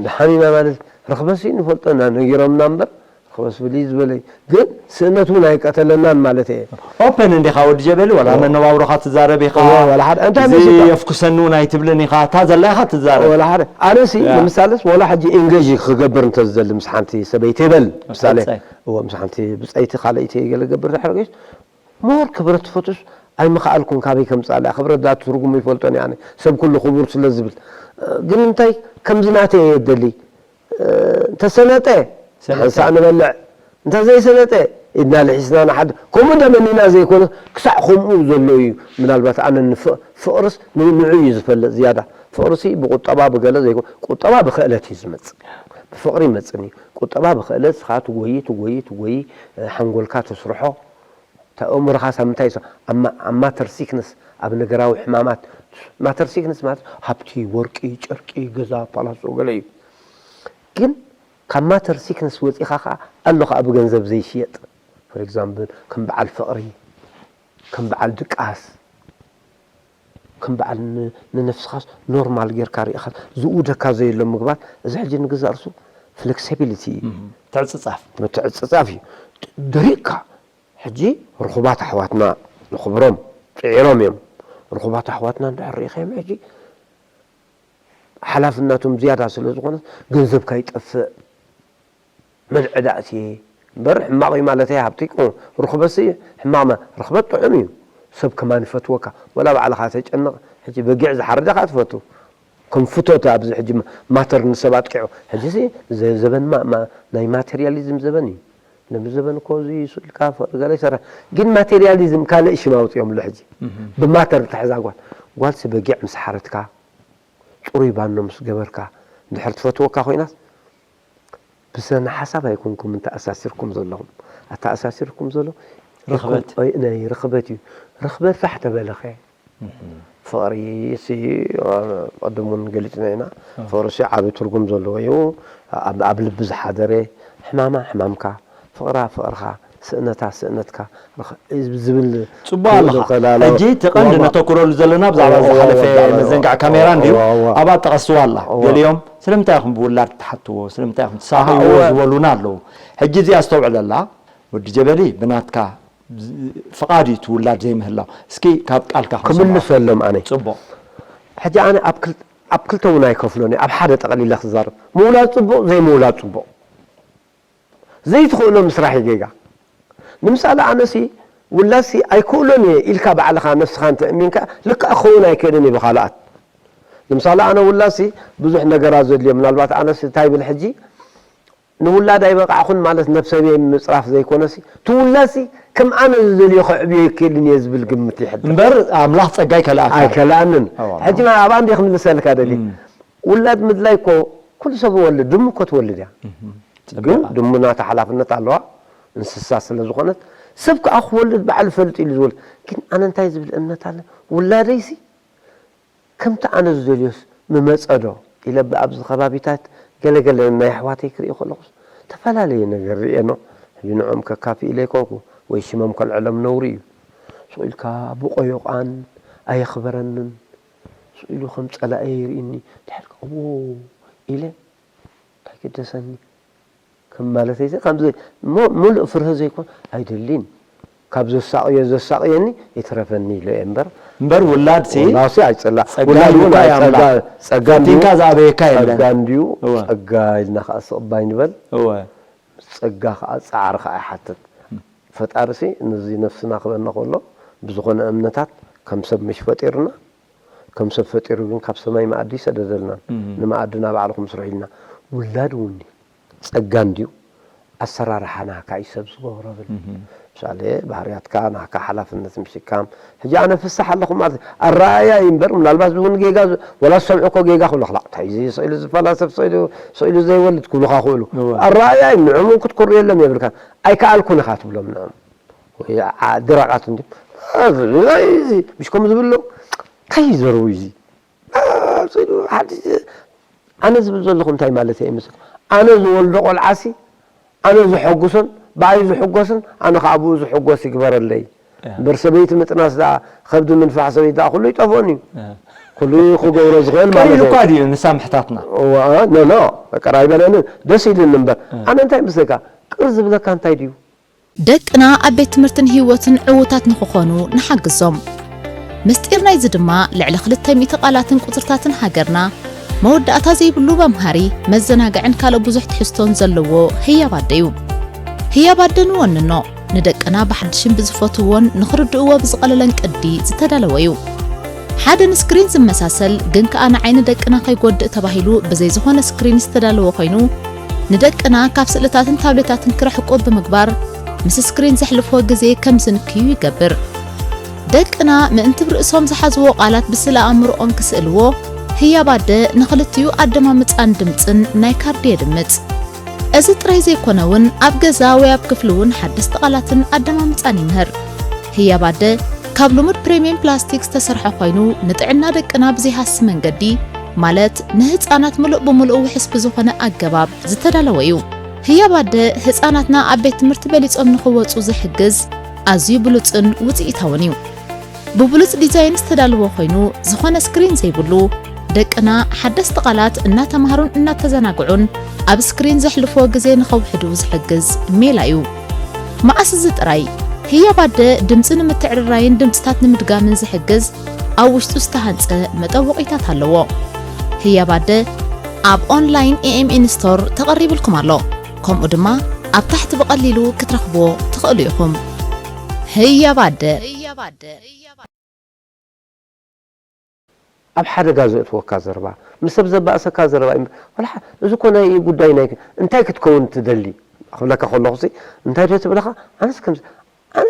ደሓን ኢና ማለት ርኽበሲ ንፈልጦ እና ነጊሮምና እምበር ርኽበስ ብሊ ዝበለ ግን ስእነት እውን ኣይቀተለናን ማለት እየ። ኦፐን እንዲኻ ወዲ ጀበሊ ዋላ መነባብሮኻ ትዛረብ ኢኻ። ዋላ ሓደ እንታይ እዚ መሲልካ? የፍኩሰኒ እውን ኣይትብልን ኢኻ እታ ዘላ ኢኻ ትዛረብ። ዋላ ሓደ ኣነሲ ያ። ንምሳሌስ ዋላ ሕጂ ኢንጌጅ ክገብር እንተዝደሊ ምስ ሓንቲ ሰበይቲ ይበል ምሳሌ ቀጻይ። እዎ ምስ ሓንቲ ብፀይቲ ካልኣይቲ ገለ ገብር ድሕሪ ገሽ ሞር ክብረት ትፈቱስ ኣይምኽኣልኩን ካበይ ከምፅኣላ ክብረት ዳቱ ትርጉሙ ይፈልጦን እየ ኣነ ሰብ ኩሉ ክቡር ስለ ዝብል ግን እንታይ ከምዚ ናተይ እየ ደሊ እንተሰነጠ ሓንሳእ ንበልዕ እንተ ዘይሰነጠ ኢድና ልሒስና ንሓድ ከምኡ ደመኒና ዘይኮነ ክሳዕ ከምኡ ዘሎ እዩ ምናልባት ኣነ ፍቕርስ ንንዑ እዩ ዝፈልጥ ዝያዳ ፍቕርሲ ብቁጠባ ብገለ ዘይኮነ ቁጠባ ብክእለት እዩ ዝመፅእ ብፍቕሪ ይመፅን እዩ ቁጠባ ብክእለት ስኻ ትጎይ ትጎይ ትጎይ ሓንጎልካ ተስርሖ ተእምሮኻ ሳብ ምንታይ ይስ ኣብ ማተር ሲክነስ ኣብ ነገራዊ ሕማማት ማተር ሲክነስ ማለት ሃብቲ ወርቂ ጨርቂ ገዛ ፓላሶ ገለ እዩ ግን ካብ ማተር ሲክነስ ወፂኻ ከዓ ኣሎ ከዓ ብገንዘብ ዘይሽየጥ for example ከም በዓል ፍቕሪ ከም በዓል ድቃስ ከም በዓል ንነፍስኻስ ኖርማል ጌርካ ርኢኻ ዝእውደካ ዘየሎ ምግባር እዚ ሕጂ ንግዛእ ርሱ ፍሌክሲቢሊቲ እዩ ትዕፅፃፍ ምትዕፅፃፍ እዩ ደሪቕካ ሕጂ ርኹባት ኣሕዋትና ንኽብሮም ፅዒሮም እዮም ርኹባት ኣሕዋትና እንድሕር ርኢኻዮም ሕጂ ሓላፍነቶም ዝያዳ ስለ ዝኾነ ገንዘብካ ይጠፍእ መንዕዳእቲ እምበር ሕማቕ እዩ ማለት ኣይሃብቲ ርኽበሲ ሕማቕ ማ ርኽበት ጥዑም እዩ ሰብ ከማን ይፈትወካ ወላ ባዕልኻ ተጨነቕ ሕጂ በጊዕ ዝሓርድ ኢኻ ትፈቱ ከም ፍቶት ኣብዚ ሕጂ ማተር ንሰብ ኣጥቂዑ ሕጂ ዘበን ናይ ማቴሪያሊዝም ዘበን እዩ ነዚ ዘበን እኮ እዚ ስኢልካ ፍቕሪ ገለ ይሰርሕ ግን ማቴሪያሊዝም ካልእ ሽም ኣውፂኦምሉ ሕጂ ብማተር ትሕዛ ጓል ጓልሲ በጊዕ ምስ ሓረድካ ፅሩይ ባኖ ምስ ገበርካ እንድሕር ትፈትወካ ኮይናስ ብሰነ ሓሳብ ኣይኮንኩምን ተኣሳሲርኩም ዘለኹም ኣተኣሳሲርኩም ዘሎ ርኽበት ናይ ርኽበት እዩ ርኽበት ፋሕ ተበለኸ ፍቕሪ ሲ ቅድም እውን ገሊፅና ኢና ፍቕሪ ሲ ዓብዪ ትርጉም ዘለዎ እዩ ኣብ ልቢ ዝሓደረ ሕማማ ሕማምካ ፍቕራ ፍቕርኻ ስእነታ ስእነትካ ዝብል ጽቡቅ ኣለኻ። ሕጂ እቲ ቀንዲ ነተኩረሉ ዘለና ብዛዕባ ዝሓለፈ መዘንጋዕ ካሜራ እንድዩ። ኣብኣ ጠቐስዋ ኣላ። ገሊኦም ስለምንታይ ኢኹም ብውላድ ትሓትዎ ስለምንታይ ኢኹም ትሳቐይዎ ዝበሉና ኣለዉ። ሕጂ እዚኣ ኣስተውዕለላ ወዲ ጀበሊ ብናትካ ፍቓድ እዩ እቲ ውላድ ዘይምህላው። እስኪ ካብ ቃልካ ክንሰምዖ። ክምልሰሎም ኣነ። ጽቡቕ። ሕጂ ኣነ ኣብ ክል ኣብ ክልተ እውን ኣይከፍሎን እየ ኣብ ሓደ ጠቕሊለ ክዛረብ። ምውላድ ጽቡቕ ዘይምውላድ ጽቡቕ። ዘይትኽእሎ ምስራሕ እዩ ጌጋ። ንምሳሌ ኣነሲ ውላድሲ ኣይክእሎን እየ ኢልካ ባዕልኻ ነፍስኻ እንተ እሚንካ ልክዕ ክኸውን ኣይክእልን እዩ ብኻልኣት። ንምሳሌ ኣነ ውላድሲ ብዙሕ ነገራት ዘድልዮ ምናልባት ኣነሲ እንታይ ብል ሕጂ ንውላድ ኣይበቃዕኹን ማለት ነብሰብየይ ምጽራፍ ዘይኮነሲ፣ እቲ ውላድሲ ከም ኣነ ዝደልዮ ከዕብዮ ይክእልን እየ ዝብል ግምት ይሕድር። እምበር ኣምላኽ ጸጋ ኣይከልኣካ። ኣይከልኣንን። ኣዎ። ሕጂ ማ ኣብኣ እንዲ ክምልሰልካ ደሊ። እም። ውላድ ምድላይ እኮ ኩሉ ሰብ ወልድ፣ ድሙ እኮ ትወልድ እያ። ግን ጽቡቕ። ድሙ ናታ ሓላፍነት ኣለዋ፣ እንስሳ ስለ ዝኾነት። ሰብ ከኣ ክወልድ ባዕሉ ፈልጥ ኢሉ ዝወልድ። ግን ኣነ እንታይ ዝብል እምነት ኣለ? ውላደይሲ ከምቲ ኣነ ዝደልዮስ ምመጸ ዶ ኢለ ኣብዚ ከባቢታት ገለገለ ናይ ኣሕዋተይ ክርኢ ከለኹስ ተፈላለየ ነገር ርእየ ኖ። ሕጂ ንዕኦም ከካፊ ኢለ ኣይኮንኩ ወይ ሽሞም ከልዕሎም ነውሪ እዩ። ስቕ ኢልካ ብቆዮቓን ኣየኽበረንን፣ ስቕ ኢሉ ከም ጸላእየ ይርእኒ። ድሕር እዎ ኢለ እንታይ ገደሰኒ ከም ማለተይ ዘ- ከምዚ ሞ- ሙሉእ ፍርህ ዘይኮን ኣይደሊን። ካብ ዘሳቕዮ ዘሳቕየኒ ይትረፈኒ ኢለ እየ እምበር እምበር ውላድ ሲ ወላሲ ኣይጸላ ጸጋ ውላድ እውን ይብካ ኣይጸጋ የኣምላኽ። ጸጋ እንዲዩ ፈቲንካ ዝኣበየካ የለን። ጸጋ እንዲዩ እወ። ጸጋ ኢልና ከዓ ስቕ ባይ ንበል። እወ ጸጋ ከዓ ጻዕሪ ከዓ ይሓትት። ፈጣሪ ሲ ነዚ ነፍስና ክበና ከሎ ብዝኾነ እምነታት ከም ሰብ ምሽ ፈጢርና፣ ከም ሰብ ፈጢሩ ግን ካብ ሰማይ መኣዲ ይሰደደልና። እም። ንመኣድና ባዕልኹም ስርሑ ኢልና። ውላድ እውን ጸጋ እንድዩ። ኣሰራርሓ ናካ እዩ ሰብ ዝገብሮ ብል። ምሳሌ ባህርያትካ ናካ ሓላፍነት ምሽካም። ሕጂ ኣነ ፍሳሕ ኣለኹ ማለት ኣረኣያ እዩ እምበር ምናልባት እውን ጌጋ ዝ- ወላ ዝሰምዑ እኮ ጌጋ ክብሉ ክላቕ እንታይ እዚ ስኢሉ ዝፈላሰፍ ስኢሉ ስኢሉ ዘይወልድ ክብሉኻ ክእሉ። እወ። ኣረኣያ እዩ ንዕም እውን ክትኩሩ የለን የብልካ። ኣይከኣልኩን ኢኻ ትብሎም ንዕም። ወይ ዓ- ድረቓት እንዲ እዚ ምሽ ከምኡ ዝብሎ እንታይ ይዘርቡ እዚ ኣነ ዝብል ዘለኹ እንታይ ማለት እየ ይመስል ኣነ ዝወልዶ ቆልዓሲ ኣነ ዝሐጉሶን ብኣይ ዝሕጎስን ኣነ ከዓ ብኡ ዝሕጎስ ይግበረለይ እምበር ሰበይቲ ምጥናስ ደኣ ከብዲ ምንፋሕ ሰበይቲ ደኣ ኩሉ ይጠፍኦን እዩ ኩሉ ክገብሮ ዝኽእል ማለት ቀሊሉ እዩ እኳ ድዩ ንሳ ምሕታትና ኖ ኖ ቀራይ በለኒ ደስ ኢልኒ እምበር ኣነ እንታይ ምስለካ ቅር ዝብለካ እንታይ ድዩ ደቅና ኣብ ቤት ትምህርትን ህይወትን ዕዉታት ንኽኾኑ ንሓግዞም። ምስጢር ናይዚ ድማ ልዕሊ ክልተ ሚእቲ ቃላትን ቁጽርታትን ሃገርና መወዳእታ ዘይብሉ መምሃሪ፣ መዘናግዕን ካልእ ብዙሕ ትሕዝቶን ዘለዎ ህያብ ኣደ እዩ። ህያብ ኣደ ንወንኖ፣ ንደቅና ብሓድሽን ብዝፈትውዎን ንኽርድእዎ ብዝቐለለን ቅዲ ዝተዳለወ እዩ። ሓደ ንስክሪን ዝመሳሰል ግን ከኣ ንዓይኒ ደቅና ከይጎድእ ተባሂሉ ብዘይ ዝኾነ ስክሪን ዝተዳለወ ኮይኑ፣ ንደቅና ካብ ስእልታትን ታብሌታትን ክርሕቁ ብምግባር ምስ ስክሪን ዘሕልፍዎ ግዜ ከም ዝንክዩ ይገብር። ደቅና ምእንቲ ብርእሶም ዝሓዝዎ ቃላት ብስእለ ኣእምሮኦም ክስእልዎ ህያብ ኣደ ንኽልቲኡ ኣደማምጻን ድምጽን ናይ ካርዲ የድምጽ። እዚ ጥራይ ዘይኮነ እውን ኣብ ገዛ ወይ ኣብ ክፍሊ እውን ሓደስቲ ቃላትን ኣደማምጻን ይምህር። ህያብ ኣደ ካብ ልሙድ ፕሪምየም ፕላስቲክ ዝተሰርሐ ኮይኑ ንጥዕና ደቅና ብዘይሃሲ መንገዲ ማለት ንህፃናት ምሉእ ብምሉእ ውሕስ ብዝኾነ ኣገባብ ዝተዳለወ እዩ። ህያብ ኣደ ህፃናትና ኣብ ቤት ትምህርቲ በሊፆም ንኽወፁ ዝሕግዝ ኣዝዩ ብሉፅን ውፅኢታውን እዩ። ብብሉፅ ዲዛይን ዝተዳለወ ኮይኑ ዝኾነ ስክሪን ዘይብሉ ደቅና ሓደስቲ ቃላት እናተምሃሩን እናተዘናግዑን ኣብ ስክሪን ዘሕልፍዎ ግዜ ንኸውሕዱ ዝሕግዝ ሜላ እዩ። መዓስ እዚ ጥራይ ህያብ ኣደ ድምፂ ንምትዕርራይን ድምፅታት ንምድጋምን ዝሕግዝ ኣብ ውሽጡ ዝተሃንፀ መጠወቒታት ኣለዎ። ህያብ ኣደ ኣብ ኦንላይን ኤኤምኤን ስቶር ተቐሪብልኩም ኣሎ። ከምኡ ድማ ኣብ ታሕቲ ብቐሊሉ ክትረኽብዎ ትኽእሉ ኢኹም። ህያብ ኣደ ኣብ ሓደጋ ዘእትወካ ዘረባ ምስ ሰብ ዘባእሰካ ዘረባ እዩ ወላ እዚ እኮ ናይ ጉዳይ ናይ እንታይ ክትከውን ትደሊ ክብለካ ከለኹ ሲ እንታይ ዶ ትብለኻ ኣነስ ከምዚ ኣነ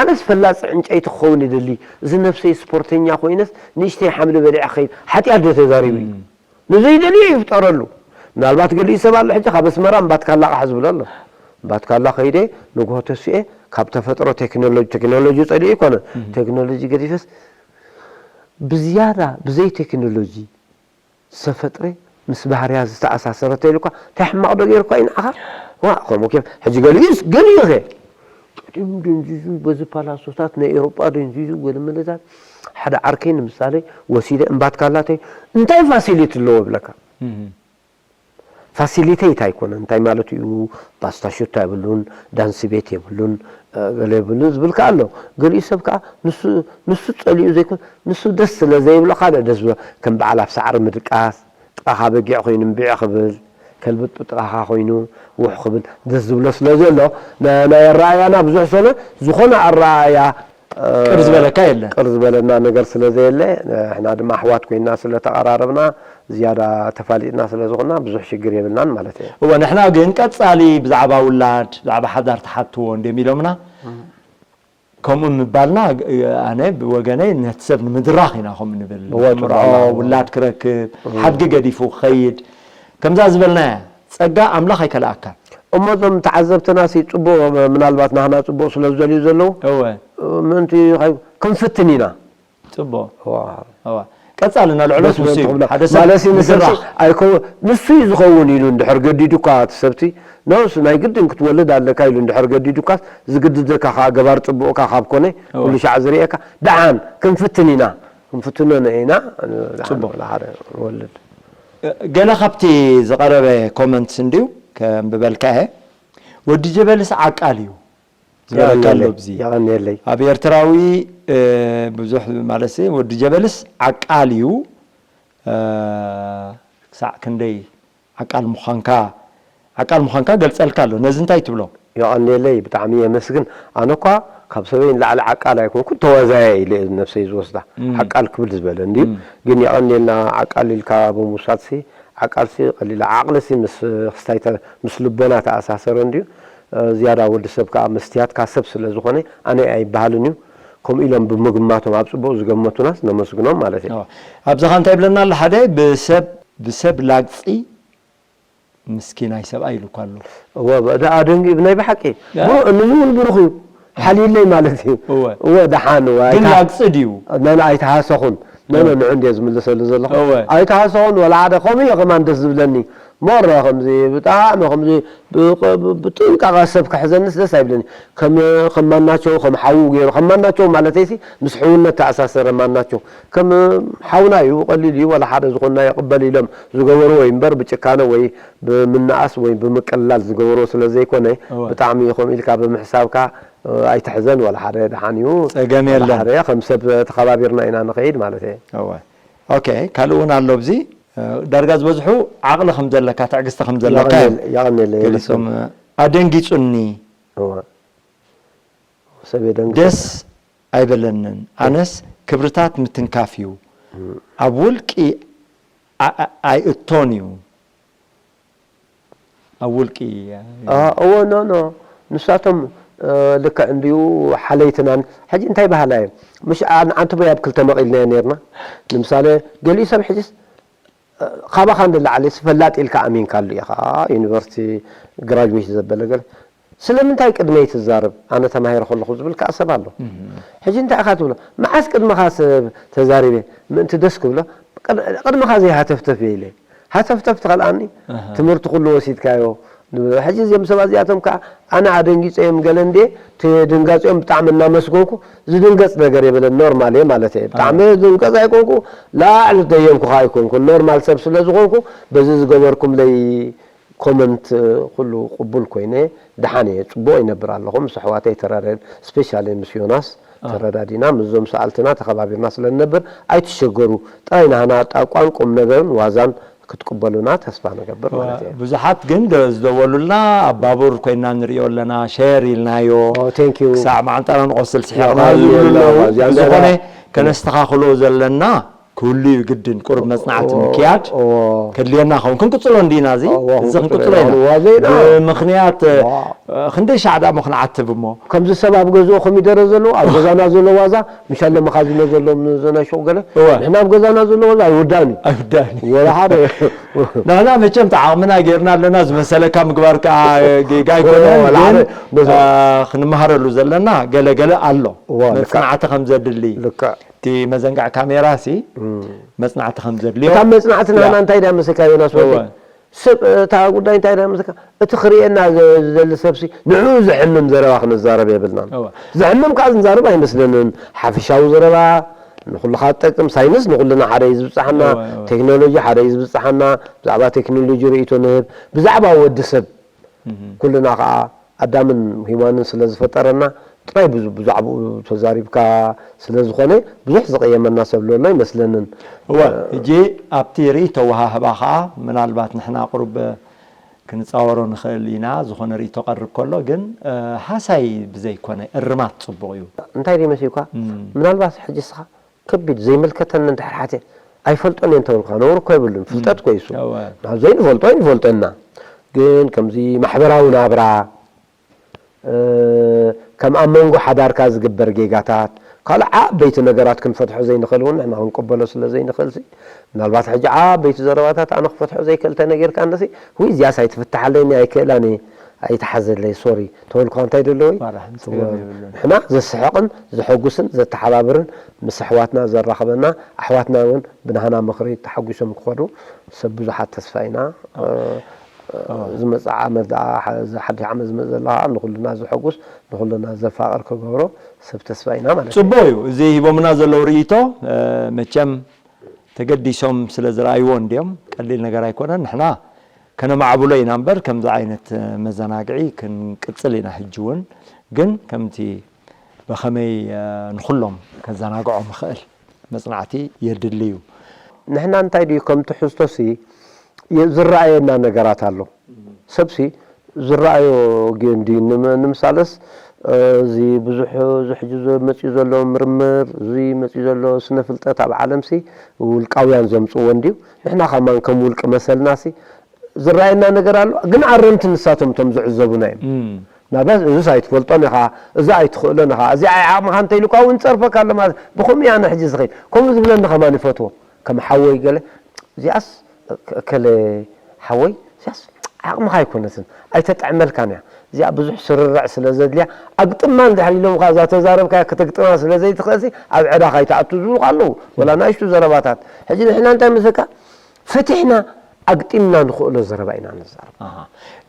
ኣነስ ፈላፂ ዕንጨይቲ ክኸውን ይደሊ እዚ ነብሰይ ስፖርተኛ ኮይነስ ንእሽተይ ሓምሊ በሊዐ ከይድ ሓጢኣት ዶ ተዛሪቡ እዩ ንዘይደልዮ ይፍጠረሉ ምናልባት ገሊኡ ሰብ ኣሎ ሕጂ ካብ ኣስመራ እምባትካላ ቃሕ ዝብሎ ኣሎ እምባትካላ ከይደ ንግሆ ተሲኤ ካብ ተፈጥሮ ቴክኖሎጂ ቴክኖሎጂ ፀሊኡ ይኮነ ቴክኖሎጂ ገዲፈስ ብዝያዳ ብዘይ ቴክኖሎጂ ዝተፈጥረ ምስ ባህርያ ዝተኣሳሰረ ተይሉ እኳ እንታይ ሕማቕ ዶ ገይሩ እኳ እዩ ንዓኻ ዋ ከምኡ ኬፍ ሕጂ ገሊኡስ ገሊኡ ኸ ቅድም ደንዚዙ በዚ ፓላሶታት ናይ ኤሮጳ ደንዚዙ ገለ መለታት ሓደ ዓርከይ ንምሳሌ ወሲደ እምባትካላተይ እንታይ ፋሲሊቲ ኣለዎ ብለካ ፋሲሊቴት ኣይኮነ እንታይ ማለት እዩ ፓስታ ሹታ የብሉን ዳንስ ቤት የብሉን ገለ የብሉን ዝብል ከዓ ኣሎ ገሊኡ ሰብ ከዓ ንሱ ንሱ ፀሊኡ ዘይኮን ንሱ ደስ ስለ ዘይብሎ ካልእ ደስ ዝብሎ ከም በዓል ኣብ ሳዕሪ ምድቃስ ጥቓኻ በጊዕ ኮይኑ እምቢዕ ክብል ከልቢ ጥቓኻ ኮይኑ ውሕ ክብል ደስ ዝብሎ ስለ ዘሎ ናይ ኣረኣያና ብዙሕ ሰለ ዝኾነ ኣረኣያ ቅር ዝበለካ የለን። ቅር ዝበለና ነገር ስለ ዘየለ፣ ንሕና ድማ ኣሕዋት ኮይና ስለ ተቐራረብና፣ ዝያዳ ተፋሊጥና ስለ ዝኾንና ብዙሕ ሽግር የብልናን ማለት እየ። እወ፣ ንሕና ግን ቀጻሊ ብዛዕባ ውላድ፣ ብዛዕባ ሓዳር ትሓትዎ እንድዮም ኢሎምና። ከምኡ ምባልና፣ ኣነ ብወገነይ ነቲ ሰብ ንምድራኽ ኢና ከምኡ ንብል። እወ፣ ንምርዖ፣ ጽቡቕ። ውላድ ክረክብ፣ ሓድጊ ገዲፉ ክኸይድ፣ ከምዛ ዝበልናያ፣ ጸጋ ኣምላኽ ኣይከልኣካን። እሞ እዞም ተዓዘብትና ሲ ጽቡቕ፣ ምናልባት ናህና ጽቡቕ ስለ ዝደልዩ ዘለዉ፣ እወ። ምእንቲ ኸይ-፣ ክንፍትን ኢና። ጽቡቕ። እዋ። እዋ። ቀጻልና ልዕሎ ደስ ንሱ እዩ። ትብሎ። ሓደ ሰብ ማለት እዩ፣ ንሰብ ምድራኽ። ኣይኮ-፣ ንሱ እዩ ዝኸውን ኢሉ እንድሕር ገዲዱካ እቲ ሰብቲ፣ ኖስ ናይ ግድን ክትወልድ ኣለካ ኢሉ እንድሕር ገዲዱካ፣ ዝግድደካ ከዓ ገባር ጽቡቕካ ካብ ኮነ፣ እዋ። ኩሉ ሻዕ ዝርእየካ፣ ደሓን ክንፍትን ኢና። ክንፍትኖ ኢና። ደሓን ጽቡቕ። ወላ ሓደ ንወልድ። ገለ ካብቲ ዝቐረበ ኮመንትስ እንድዩ ከንብበልካ እየ። ወዲ ጀበልስ ዓቃል እዩ ዝበለካ ኣሎ። የቐንየለይ፣ ብዚ የቐንየለይ። ኣብ ኤርትራዊ፣ እ፣ ብዙሕ ማለት ሲ፣ ወዲ ጀበልስ ዓቃል እዩ፣ እ፣ ክሳዕ ክንደይ ዓቃል ምዃንካ፣ ዓቃል ምዃንካ ገልጸልካ ኣሎ። ነዚ እንታይ ትብሎ? የቐንየለይ፣ ብጣዕሚ የመስግን። ኣነ እኳ ካብ ሰበይ ንላዕሊ ዓቃል ኣይኮንኩ፣ ተዋዛያ ኢለ ነብሰይ ዝወስዳ። እም። ዓቃል ክብል ዝበለ እንድዩ። እም። ግን የቐንየልና፣ ዓቃል ኢልካ ብምውሳድሲ፣ ዓቃልሲ ቀሊል፣ ዓቕልሲ ምስ ክስታይ ተ-፣ ምስ ልቦና ተኣሳሰረ እንድዩ። እ፣ ዝያዳ ወዲ ሰብ ከኣ መስትያትካ ሰብ ስለ ዝኾነ፣ ኣነ ኣይበሃልን እዩ። ከምኡ ኢሎም ብምግማቶም፣ ኣብ ጽቡቕ ዝገመቱናስ ነመስግኖም ማለት እዩ። እዋ። ኣብዚኻ እንታይ ይብለና ኣሎ? ሓደ ብሰብ፣ ብሰብ ላግጺ ምስኪናይ ሰብኣይ ኢሉ እኳ ኣሎ። እወ፣ ደኣ ደንጊ ብናይ ብሓቂ። ያ። ብሩ-፣ ንዚ እውን ብሩኽ እዩ። ሓልዩለይ ማለት እዩ። እወ። እወ፣ ደሓን፣ እወ፣ ግን ኣይታ-፣ ላግጺ ድዩ? ነን ኣይተሃሰኹን። ነን እወ። ንዑ እንድየ ዝምልሰሉ ዘለኹ። እወ። ኣይተሃሰኹን፣ ወላ ሓደ ከምኡ እየ ከማን ደስ ዝብለኒ። ሞረ ከምዚ፣ ብጣዕሚ ከምዚ፣ ብ-፣ ብ-፣ ብጥንቃቐ ሰብ ክሕዘንስ ደስ ኣይብለኒ። ከም፣ ከም ማናቸው፣ ከም ሓዉ ገይሩ፣ ከም ማናቸው ማለተይሲ፣ ምስ ሕውነት ተኣሳሰረ ማናቸው። ከም ሓውና እዩ፣ ቀሊል እዩ፣ ወላ ሓደ ዝኾንና ይቕበል ኢሎም ዝገበርዎ እዩ እምበር፣ ብጭካነ ወይ ብምንኣስ ወይ ብምቅላል ዝገበርዎ ስለ ዘይኮነ፣ እወ። ብጣዕሚ ከምኡ ኢልካ ብምሕሳብካ፣ እ፣ ኣይትሕዘን፣ ወላ ሓደ ደሓን እዩ። ጸገም ወላ የለን። ሓደ ከም ሰብ ተኸባቢርና ኢና ንኸይድ ማለት እየ። እወ። ኦኬ፣ ካልእ እውን ኣሎ ኣብዚ፣ እ፣ ዳርጋ ዝበዝሑ ዓቕሊ ከም ዘለካ፣ ትዕግስቲ ከም ዘለካ እዮም የቐንየል-፣ የቐንየለይ፣ ገሊጾም። የመስግን። ኣደንጊጹኒ፣ እወ። ሰብ የደንግጽ። ደስ ኣይበለንን። ኣነስ ክብርታት ምትንካፍ እዩ። ኣብ ውልቂ ኣ-፣ ኣ-፣ ኣይእቶን እዩ። ኣብ ውልቂ አ፣ እወ፣ ኖ፣ ኖ። ንሳቶም፣ እ፣ ልክዕ እንድዩ ሓለይትናን። ሕጂ እንታይ በሃላ እዮም? ምሽ ኣ-፣ ንዓንተ ቦይ ኣብ ክልተ መቒልናዮ ነርና። ንምሳሌ፣ ገሊኡ ሰብ ሕጅስ፣ እ፣ ካባኻ ንላዕሊ ፈላጥ ኢልካ ኣሚንካሉ ኢኻ። ዩኒቨርሲቲ ግራጅዌት ዘበለ ገለ። ስለምንታይ ቅድመይ ትዛረብ? ኣነ ተማሂረ ከለኹ ዝብል ከኣ ሰብ ኣሎ። ሕጂ እንታይ ኢኻ ትብሎ? መዓስ ቅድመኻ ሰብ ተዛሪበ? ምእንቲ ደስ ክብሎ፣ ቅድ-፣ ቅድመኻ ዘይሃተፍተፍ እየ ኢለ። ሃተፍተፍ ትኸልኣኒ? ኣሃ። ትምህርቲ ኩሉ ወሲድካዮ? ንብሎ። ሕጂ እዚኦም ሰባት እዚኣቶም ከኣ ኣነ ኣደንጊጸዮም ገለ እንዴ፣ እቲ ድንጋጺኦም ብጣዕሚ እናመስገንኩ፣ ዝድንገጽ ነገር የብለን፣ ኖርማል እየ ማለት እየ። ብጣዕሚ ዝድንገጽ ኣይኮንኩ፣ ላዕሊ ደየምኩኻ ኣይኮንኩ፣ ኖርማል ሰብ ስለ ዝኾንኩ፣ በዚ ዝገበርኩምለይ ኮመንት ኩሉ ቅቡል ኮይነ፣ ደሓን እየ፣ ጽቡቕ ይነብር ኣለኹ። ምስ ኣሕዋተይ ተራዳድ-፣ ስፔሻሊ ምስ ዮናስ ተረዳዲና፣ ምስዞም ሰኣልትና ተኸባቢርና ስለ ንነብር፣ ኣይትሸገሩ። ጥራይ ናህና ጣቋን ቁም ነገርን ዋዛን ክትቅበሉና ተስፋ ንገብር ማለት እየ። ብዙሓት ግን ደ-፣ ዝደወሉልና፣ ኣብ ባቡር ኮይና ንሪኦ ኣለና፣ ሼር ኢልናዮ፣ ኦ፣ ቴንክ ዩ። ክሳዕ ማዓንጣና ንቆስል ስሒቕና ዋዛ ዝብሉ የለ፣ ኣለዉ። ዋዛ የለ። ብዝኾነ ከነስተኻኽሎ ዘለና ክህሉ እዩ ግድን። ቁሩብ መጽናዕቲ ምክያድ ኦ። ከድልየና ኸውን። ክንቅጽሎ እንዲና እዚ? እዎ፣ እዚ ክንቅጽሎ ክንቅጽሎ ኢና። ኢና። ዋዛ ኢና። ብምኽንያት፣ ዋው። ክንደይ ሻዕ ደኣ እሞ ክንዓትብ እሞ? ከምዚ ሰብ ኣብ ገዝኡ ከመይ ደረ ዘለዎ፣ ኣብ ገዛና ዘሎ ዋዛ፣ ምሻለ መኻዚኖ ዘለዎም ዘናሽቑ ገለ፣ እወ። ንሕና ኣብ ገዛና ዘሎ ዋዛ ኣይውዳእን እዩ። ኣይውዳእን እዩ። ወላ ሓደ። ንሕና መቸም ተዓቕምና ጌርና ኣለና፣ ዝመሰለካ ምግባር ከኣ ጌጋ ኣይኮነን፣ ወላ ግን፣ ሓደ በዛ- አ፣ ክንመሃረሉ ዘለና ገለ ገለ ኣሎ። እወ፣ ልክዕ። መጽናዕቲ ከም ዘድሊ። ልክዕ። እቲ መዘንጋዕ ካሜራ ሲ መጽናዕቲ ከም ዘድልዮ። እታ መጽናዕቲ ናህና ያ። እንታይ ድያ መሰካ ዮናስ ወደይ? እወ። ሰብ፣ እታ ጉዳይ እንታይ ድያ መሰካ? እቲ ክርእየና ዘ-፣ ዝደሊ ሰብሲ ንዕኡ ዘሕምም ዘረባ ክንዛረብ የብልናን። እወ። ዘሕምም ከኣ ክንዛረብ ኣይመስለንን። ሓፈሻዊ ዘረባ ንኹልኻ ትጠቅም፣ ሳይንስ ንኹልና ሓደ እዩ ዝብጽሓና፣ እወ፣ እወ። ቴክኖሎጂ ሓደ እዩ ዝብጽሓና፣ ብዛዕባ ቴክኖሎጂ ርእይቶ ንህብ፣ ብዛዕባ ወዲ ሰብ ኩልና ከኣ ኣዳምን ሄዋንን ስለ ዝፈጠረና ጥራይ ብዙ-፣ ብዛዕባኡ ተዛሪብካ ስለ ዝኾነ ብዙሕ ዝቕየመና ሰብ ዘሎ ኣይመስለንን። እወ፣ ሕጂ ኣብቲ ርእይቶ ኣወሃህባ ከኣ ምናልባት ንሕና ቁሩብ ክንጻወሮ ንኽእል ኢና፣ ዝኾነ ርእይቶ ቀርብ ከሎ ግን፣ እ፣ ሃሳይ ብዘይኮነ እርማት ጽቡቕ እዩ። እንታይ ድዩ መሲልኳ? እም። ምናልባት ሕጂ እስኻ ከቢድ ዘይምልከተኒ እንድሕር ሓትየ ኣይፈልጦን እየ እንተበልኳ ነውሪ እኮ የብሉን። ፍልጠት እኮ እዩ እሱ። እወ። ናብ ዘይንፈልጦ ኣይንፈልጦ ኢና። ግን ከምዚ ማሕበራዊ ናብራ፣ እ፣ ከም ኣብ መንጎ ሓዳርካ ዝግበር ጌጋታት፣ ካልእ ዓበይቲ ነገራት ክንፈትሖ ዘይንኽእል እውን ንሕና ክንቅበሎ ስለ ዘይንኽእል ሲ፣ ምናልባት ሕጂ ዓበይቲ ዘረባታት ኣነ ክፈትሖ ዘይክእል ተነጊርካኒ ሲ፣ ውይ እዚኣስ ኣይትፍትሓለይን እያ ኣይክእላን እየ ኣይትሓዘለይ ሶሪ ተበልኳ እንታይ ደለዎ እዩ? ማራ፣ ጸገም የብሉን። ንሕና ዘስሕቕን ዘሐጉስን ዘተሓባብርን ምስ ኣሕዋትና ዘራኽበና ኣሕዋትና እውን ብናህና ምኽሪ ተሓጒሶም ክኸዱ ሰብ ብዙሓት ተስፋ ኢና። ዝመፅእ ዓመት ደኣ ሓ- እዚ ሓድሽ ዓመት ዝመፅእ ዘሎ ከዓ ንኩልና ዘሐጉስ ንኩልና ዘፋቕር ክገብሮ ሰብ ተስፋ ኢና ማለት እዩ። ጽቡቕ እዩ። እዚ ሂቦምና ዘለዉ ርእይቶ፣ እ፣ መቸም ተገዲሶም ስለ ዝረኣይዎ እንድዮም፣ ቀሊል ነገር ኣይኮነን። ንሕና ከነማዕብሎ ኢና እምበር ከምዚ ዓይነት መዘናግዒ ክንቅጽል ኢና። ሕጂ እውን ግን ከምቲ ብኸመይ፣ እ፣ ንኹሎም ከዘናግዖም ይኽእል መጽናዕቲ የድሊ እዩ። ንሕና እንታይ ድዩ ከም ትሕዝቶሲ የ- ዝረኣየና ነገራት ኣሎ። ሰብሲ ዝረኣዮ ጌን ድዩ? ንመ- ንምሳለስ፣ እ፣ እዚ ብዙሕ፣ እዚ ሕጂ ዘ- መፅዩ ዘሎ ምርምር፣ እዚ መፅዩ ዘሎ ስነ ፍልጠት ኣብ ዓለምሲ ውልቃውያን ዘምፅዎ እንድዩ። ንሕና ከማን ከም ውልቂ መሰልናሲ ዝረኣየና ነገር ኣሎ። ግን ኣረምቲ ንሳቶም እቶም ዝዕዘቡና እዮም። እም። ናብያስ እዚስ ኣይትፈልጦን ኢኻ፣ እዚ ኣይትኽእሎን ኢኻ፣ እዚ ኣይዓቕምኻ እንተኢሉካ እውን ይፀርፈካ ኣሎ ማለት ብኸምኡ እያ ሕጂ ዝኸይድ። ከምኡ ዝብለኒ ከማን ይፈትዎ። ከም ሓወይ ገለ እዚኣስ እከለ ሓወይ እዚኣስ ዓቕምኻ ኣይኮነትን ኣይተጥዕመልካን እያ እዚኣ ብዙሕ ስርርዕ ስለ ዘድልያ ኣግጥማ እንድሕር ኢሎምካ እዛ ተዛረብካያ ከተግጥማ ስለ ዘይትኽእልሲ ኣብ ዕዳ ካይትኣቱ ዝብሉካ ኣለዉ ወላ ናእሽቱ ዘረባታት ሕጂ ንሕና እንታይ መስለካ ፈቲሕና ኣግጢምና ንኽእሎ ዘረባ ኢና ንዛረብ ኣሃ።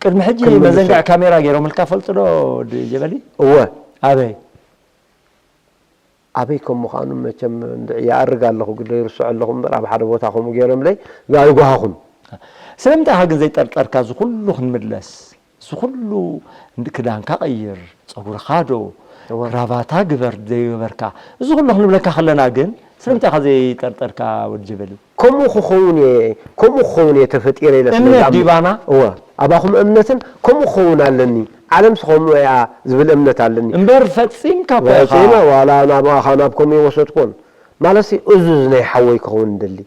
ቅድሚ ሕጂ ክንምልሶ። መዘንግዕ ካሜራ ገይሮምልካ ፈልጡ ዶ ወዲ ጀበሊ? እወ ኣበይ? ኣበይ ከም ምዃኑ መቸም እንድዒ ይኣርግ ኣለኹ ግለ ይርስዖ ኣለኹ እምበር ኣብ ሓደ ቦታ ከምኡ ገይሮምለይ ኣይጓሃኹን ስለምንታይ ኢኻ ግን ዘይጠርጠርካ እዚ ኩሉ ክንምለስ እዚ ኩሉ እንድ- ክዳንካ ቀይር ጸጉርኻ ዶ እወ። ክራቫታ ግበር ዘይገበርካ እዚ ኩሉ ክንብለካ ከለና ግን ስለምንታይ ኢኻ ዘይጠርጠርካ ወዲ ጀበሊ? ከምኡ ክኸውን እየ ከምኡ ክኸውን እየ ተፈጢረ ኢለ ስለ እምነት ዝኣምን- ድዩ ባና? እወ ኣባኹም እምነትን ከምኡ ክኸውን ኣለኒ ዓለምሲ ከምኡ እያ ዝብል እምነት ኣለኒ እምበር ፈጺምካ እኮ ኢኻ። ፈጺመ ዋላ ናባኻ ናብ ከምኡ ይወሰድኩን ማለትሲ እዙዝ ናይ ሓወይ ክኸውን እንደሊ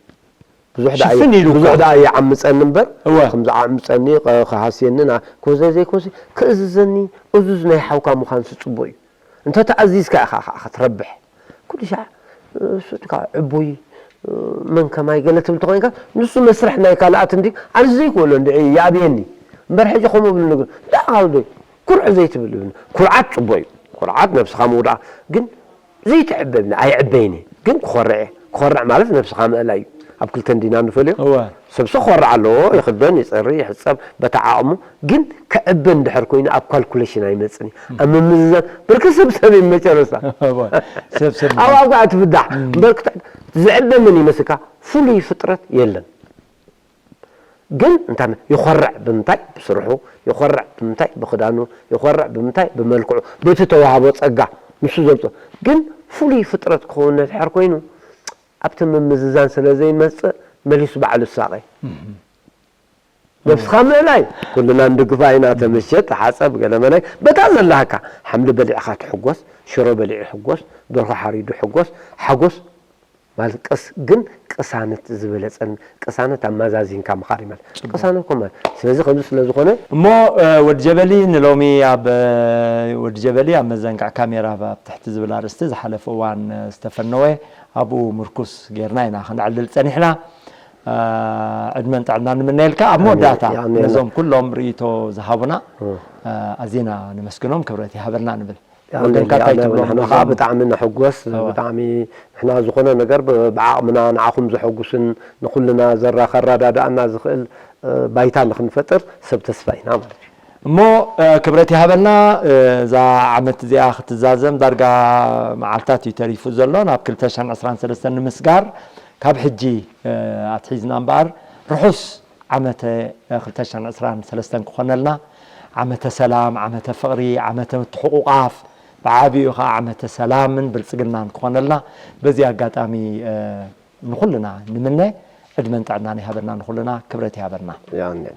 ብዙሕ ደኣ ሽፍን ኢሉ እኮ። ብዙሕ ደኣ ይዓምፀኒ እምበር እወ። ከም ዝዓምፀኒ ኸ- ክሃስየኒ ና- ክወዘ ዘይኮንሲ ክእዝዘኒ እዙዝ ናይ ሓውካ ምዃንሲ ፅቡቅ እዩ እንተ ተኣዚዝካ ኢኻ ከዓ ክትረብሕ ኩሉ ሻዕ እሱ ከዓ ዕቡይ መን ከማይ ገለ ትብል ተኮይንካ ንሱ መስርሕ ናይ ካልኣት እንዲ ኣነ ዘይክእሎ እንዲ ይኣብየኒ እምበር ሕጂ ከምኡ ብል ንግር ዳዓውዶ ኩርዕ ዘይትብል ይብል ኩርዓት ፅቡቅ እዩ ኩርዓት ነብስኻ ምውዳእ ግን ዘይትዕበብኒ ኣይዕበይኒ ግን ክኾርዕ እየ ክኾርዕ ማለት ነብስኻ ምእላ እዩ ኣብ ክልተ እንዲና ንፈልዮ እወ ሰብሲ ክኾርዕ ኣለዎ ይኽደን ይፀሪ ይሕፀብ በታ ዓቕሙ ግን ክዕበ እንድሕር ኮይኑ ኣብ ካልኩሌሽን ኣይመፅን እዩ ኣብ ምምዝዛን ብርክት ሰብ ሰብ እዩ መጨረስታ እወ ሰብ ሰብ ኣብ ኣብካ ትፍዳሕ እምበር ክት- ዝዕበ ምን ይመስልካ ፍሉይ ፍጥረት የለን ግን እንታይ ይኾርዕ ብምንታይ ብስርሑ ይኾርዕ ብምንታይ ብክዳኑ ይኾርዕ ብምንታይ ብመልክዑ በቲ ተዋህቦ ፀጋ ንሱ ዘምፅኦ ግን ፍሉይ ፍጥረት ክኸውን ድሕር ኮይኑ ኣብቲ ምምዝዛን ስለ ዘይመፅእ መሊሱ ባዕሉ ሳቐ ነብስኻ ምእላይ ኩልና ንድግፋ ኢና ተመሸጥ ሓፀብ ገለመላይ በታ ዘለሃካ ሓምሊ በሊዕኻ ትሕጎስ ሽሮ በሊዑ ሕጎስ ደርሆ ሓሪዱ ሕጎስ ሓጎስ ማለት ቅስ ግን ቅሳነት ዝበለፀን ቅሳነት ኣማዛዚንካ ምኻድ ማለት ቅሳነት ኮ ማለት ስለዚ ከምዚ ስለ ዝኾነ እሞ እ፣ ወዲ ጀበሊ ንሎሚ ኣብ እ፣ ወዲ ጀበሊ ኣብ መዘንግዕ ካሜራ ኣብ ትሕቲ ዝብል ኣርእስቲ ዝሓለፈ እዋን እ፣ ዝተፈነወ ኣብኡ ምርኩስ ጌርና ኢና ክንዕልል ፀኒሕና እ፣ ዕድመን ጥዕና ንምነየልካ ኣብ መወዳእታ ኣሜን። ነዞም ኩሎም ርእይቶ ዝሃቡና እ። እ፣ ኣዚና ነመስግኖም ክብረት ይሃበልና ንብል ኣሜን። ወገንካ እንታይ ኣሜን። ትብሎም ንሕና ነዞም? ከዓ ብጣዕሚ ነሐጎስ እወ። ብጣዕሚ ንሕና ዝኾነ ነገር ብ- ብዓቕምና ንዓኹም ዘሐጉስን ንኩልና ዘራ ከረዳድኣና ዝኽእል እ፣ ባይታ ንክንፈጥር ሰብ ተስፋ ኢና ማለት እዩ እሞ እ፣ ክብረት ይሃበልና እ፣ እዛ ዓመት እዚኣ ክትዛዘም ዳርጋ መዓልታት እዩ ተሪፉ ዘሎ ናብ ክልተ ሽሕን ዕስራን ሰለስተን ንምስጋር ካብ ሕጂ እ፣ ኣትሒዝና እምበኣር ርሑስ ዓመተ እ፣ ክልተ ሽሕን ዕስራን ሰለስተን ክኾነልና ዓመተ ሰላም ዓመተ ፍቕሪ ዓመተ ምትሕቑቓፍ ብዓብኡ ከዓ ዓመተ ሰላምን ብልፅግናን ክኾነልና በዚ ኣጋጣሚ እ፣ ንኹልና ንምነ ዕድመን ጥዕናን ይሃበና ንኹልና ክብረት ይሃበና ያኔን